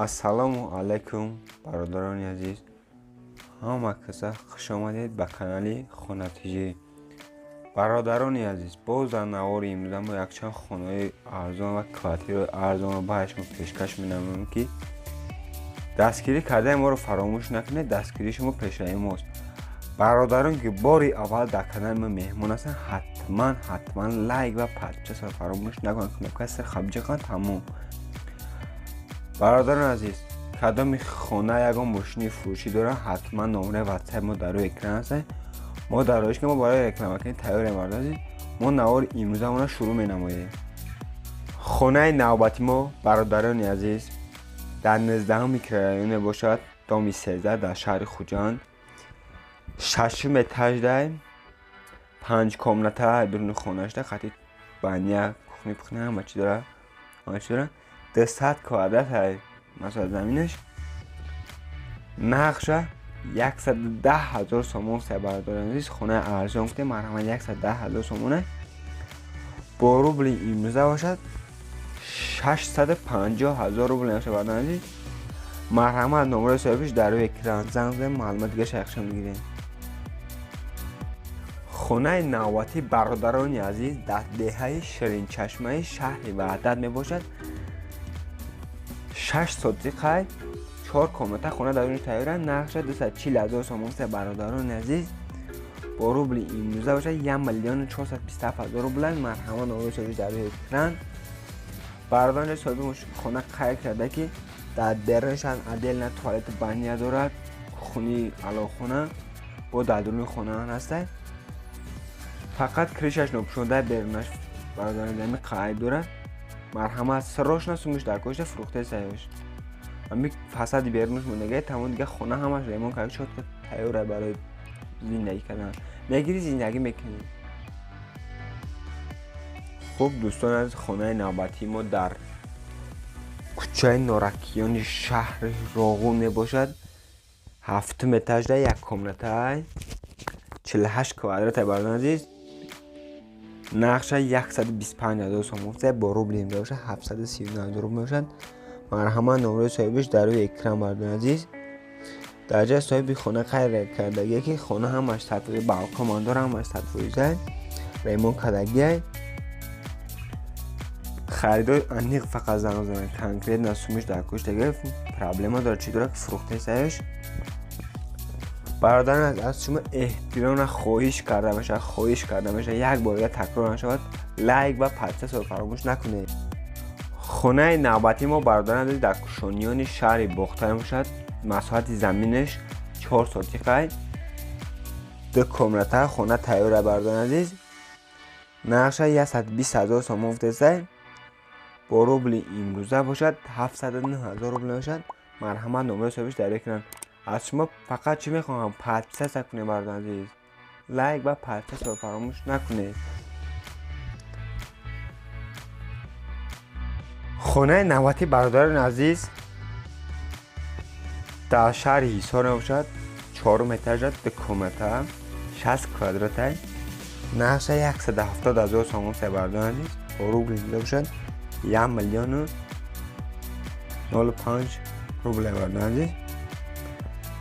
Ассалому алайкум, бародарони азиз. Ҳама каса хуш омадед ба канали Хонатиҷӣ. Бародарони азиз, боз дар навори имрӯза мо якчанд хонаҳои арзон ва квартираҳои арзонро ба шумо пешкаш менамоем, ки дастгирӣ кардани моро фаромӯш накунед. Дастгирии шумо пешраи мост. Бародарон, ки бори аввал дар канали мо меҳмон ҳастанд, ҳатман ҳатман лайк ва подписаться фаромӯш накунанд, кнопкаи сирха биҷиқанд, тамом. Бародарони азиз, кадоми хона ягон мошини фурӯшӣ доранд, ҳатман номраи ватсап мо дар рӯи экран аст. Мо дар роиш ки мо барои рекламакунӣ тайёрем. Бародари азиз, мо навори имрӯзамонро шурӯъ менамоем. Хонаи навбати мо, бародарони азиз, дар 19 микрорайон мебошад, доми 13, дар шаҳри Хуҷанд, шашум этаждай, панҷ комната дуруни хонашда, хати баня, кухни пухни, ҳама чи дора, ҳама чи дора. 200 квадрат ҳай масоҳати заминаш. Нархша 110 000 сомон се. Бародарони азиз, хонаи арзон гуфтем, марҳамат, 110 000 сомоне. Бо рубли имрӯза бошад, 650 000 рубл мешавад. Бародарони азиз, марҳамат, номраи соҳибиш дар рӯи экран, занг занем, маълумот дигаша яхшо мегирем. Хонаи навбатӣ, бародарони азиз, дар деҳаи Ширинчашмаи шаҳри Ваҳдат мебошад. 6 сотиқай, чор комната, хона дар онҷо тайёра. Нархша 240 000 сомон се. Бародарони азиз, бо рубли имрӯза бошад, 1 427 000 рубл. Марҳамат, номраи соҳибиш дар рӯи экран. Бародарон, соҳиби хона қайд карда, ки дар берунашан отдельно туалету баня дорад, кухни алохона бо дар дуруни хона ҳаста, фақат крышаш нопӯшонда берунаш. Бародарони, ами қайд дорад. Марҳамат, срочно сумуш дар кошта фурӯхтаи саёш. Ами фасади берунаш мондагай, тамом. Дига хона ҳамаш ремонт карда, чётко тайёра барои зиндагӣ кардан. Мегирӣ, зиндагӣ мекунӣ. Хуб, дӯстони азиз, хонаи навбатии мо дар кӯчаи Норакиёни шаҳри Роғун мебошад. Ҳафтум этажда, як комнатай, 48 квадратай. Бародарони азиз, нархша 125 000 сомон, бо рубли имрӯза бошад, 739 000 рубл мебошад. Марҳамат, номраи соҳибиш дар рӯи экран. Бародарони азиз, дар ҷои соҳиби хона қайд кардагие, ки хона ҳамаш 100%, балкон дора, ҳамаш 100% ремонт кардагиай. Харидори аниқ фақат занг занад, конкретно сумиш дар куштага проблема дорад, чӣ дорад, ки фурӯхтаи саёш. Бародарон, аз шумо эҳтиромна хоҳиш карда мешавад, хоҳиш карда мешавад, як бор дига такрор нашавад, лайк ва подписаться фаромӯш накунед. Хонаи навбатии мо, бародарон азиз, дар Кушониёни шаҳри Бохтар мебошад. Масоҳати заминаш 4 сотиқай, ду комната, хона тайёра. Бародарони азиз, нархша 120 000 сомон гуфтесай, бо рубли имрӯза бошад, 709 000 рубл мебошад. Марҳамат, номраи соҳибиш дар экран. Аз шумо фақат чӣ мехоҳам? Подписаться кунед. Бародарони азиз, лайк ва подписаться фаромӯш накунед. Хонаи навбатӣ, бародарони азиз, дар шаҳри Ҳисор мебошад. Чорум этажа, ду комната, 60 квадратай. Нархша 170 000 сомон се. Бародарони азиз, бо рубли бошад, 1 миллиону 05 рубл. Бародарони азиз,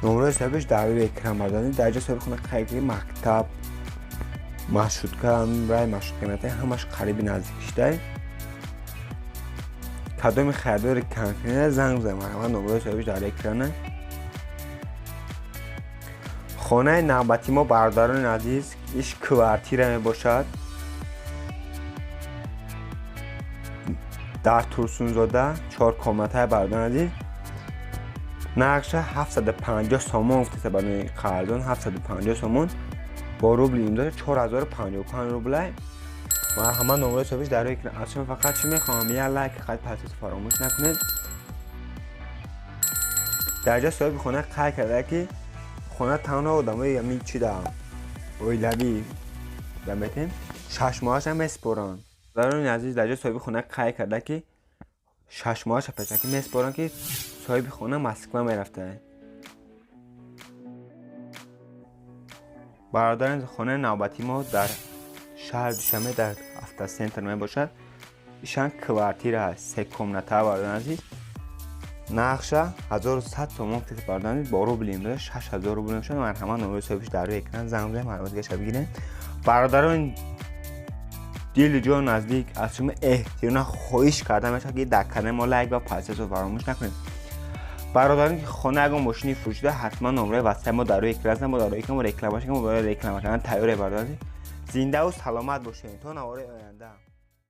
номраи соҳибиш дар рӯи экран. Бародарони, дар ҷои соҳиби хона қайд, мактаб, маршрутка, рай маршрутка метаи, ҳамаш қариби наздикиштай. Кадоми харидори конкретно занг бизанед. Марҳамат, номраи соҳибиш дар экрана. Хонаи навбати мо, бародарони азиз, иш квартира мебошад дар Турсунзода, чор комнатаи. Бародарони азиз, нархша 750 сомон гуфтеса, барои қарзон 750 сомон, бо рубли имрӯза 4055 рублай. Марҳамат, номраи соҳибиш дар рӯи экран. Аз шумо фақат чӣ мехоҳам? Як лайк, қайд, подписаться фаромӯш накунед. Дар ҷои соҳиби хона қайд карда, ки хона танҳо одамои ҳамин чи да оилавӣ да метем, 6 моҳаша месупоранд. Бародарони азиз, дар ҷои соҳиби хона қайд карда, ки 6 моҳаша пешакӣ месупоранд, ки соҳиби хона Москва мерафта. Бародарони, хонаи навбатии мо дар шаҳри Душанбе, дар автоцентр мебошад. Ишан квартира ҳаст, се комната. Бародарони азиз. Нархша 1100 сомон фикр бародарон, бо рубли имрӯза 6000 рубл мешавад. Марҳамат, номери соҳибиш дар рӯи экран, занг бизанед, маълумотигаша бигиред. Бародарон дили ҷо наздик, аз шумо эҳтиёна хоҳиш карда мешавад, ки дар канали мо лайк ва подписаться фаромӯш накунед. Бародарон, ки хона ягон мошини фурӯшида, ҳатман номраи ватсап мо дар рӯи экран, мо дар рӯи экран мо реклама бошем, мо барои реклама кардан тайёре. Бародарон, зиндаву саломат бошед то навораи оянда.